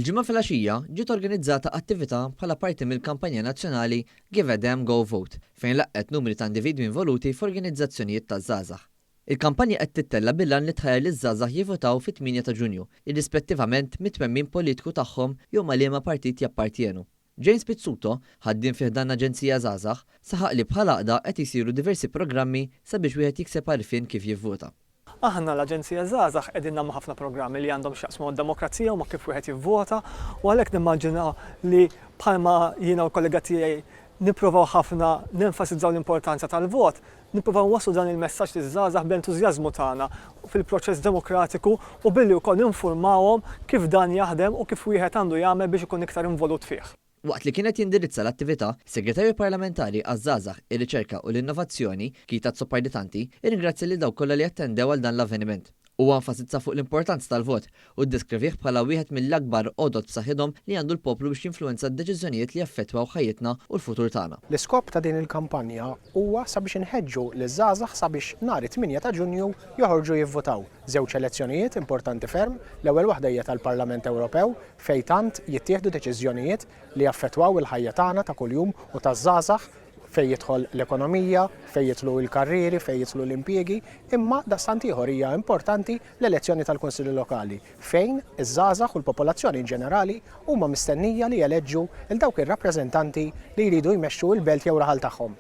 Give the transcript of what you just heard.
Il-Ġimgħa filgħaxija ġiet organizzata attività bħala parti mill-kampanja nazzjonali Give a Damn Go Vote fejn laqgħet numri ta' individwi involuti f'organizzazzjonijiet taż-żgħażagħ. Il-kampanja qed tittella' bil-għan li tħajjar liż-żgħażagħ jivvotaw fit-8 ta' Ġunju, irrispettivament mit-twemmin politiku tagħhom jew ma' liema partit jappartjenu. James Pizzuto, ħaddiem fi ħdan Aġenzija Żgħażagħ, saħaq li bħala għaqda qed isiru diversi programmi sabiex wieħed jikseb għarfien kif jivvota. Aħna l-Aġenzija Żgħażagħ qegħdin nagħmlu ħafna programmi li għandhom x'jaqsmu mad-demokrazija u ma' kif wieħed jivvota u għalhekk nimmaġina li bħalma jiena u l-kollega tiegħi nipprovaw ħafna nenfasizzaw l-importanza tal-vot, nipprovaw nwasslu dan il-messaġġ liż-żgħażagħ bl-entużjażmu tagħna fil-proċess demokratiku u billi wkoll ninfurmawhom kif dan jaħdem u kif wieħed għandu jagħmel biex ikun iktar involut fih. Waqt li kien qed jindirizza l-attività, is-Segretarju Parlamentari għaż-Żgħażagħ, ir-Riċerka u l-Innovazzjoni, Keith Azzopardi Tanti, irringrazzja lil dawk kollha li attendew għal dan l-avveniment. Huwa enfasizza fuq l-importanza tal-vot u ddeskrivih bħala wieħed mill-akbar għodod b'saħħithom li għandu l-poplu biex jinfluwenza d-deċiżjonijiet li jaffettwaw ħajjitna u l-futur tagħna. L-iskop ta' din il-kampanja huwa sabiex inħeġġu liż-żgħażagħ sabiex nhar it-8 ta' Ġunju joħorġu jivvutaw. Żewġ elezzjonijiet importanti ferm, l-ewwel waħda hija tal-Parlament Ewropew fejn tant jittieħdu deċiżjonijiet li jaffettwaw il-ħajja tagħna ta' kuljum u taż-żgħażagħ fejn jidħol l-ekonomija, fejn jidħlu l-karrieri, fejn jidħlu l-impjiegi, imma daqstant ieħor hija importanti l-elezzjoni tal-Kunsilli Lokali fejn iż-żgħażagħ u l-popolazzjoni in ġenerali huma mistennija li jeleġġu 'l dawk ir-rappreżentanti li jridu jmexxu l-belt jew raħal tagħhom.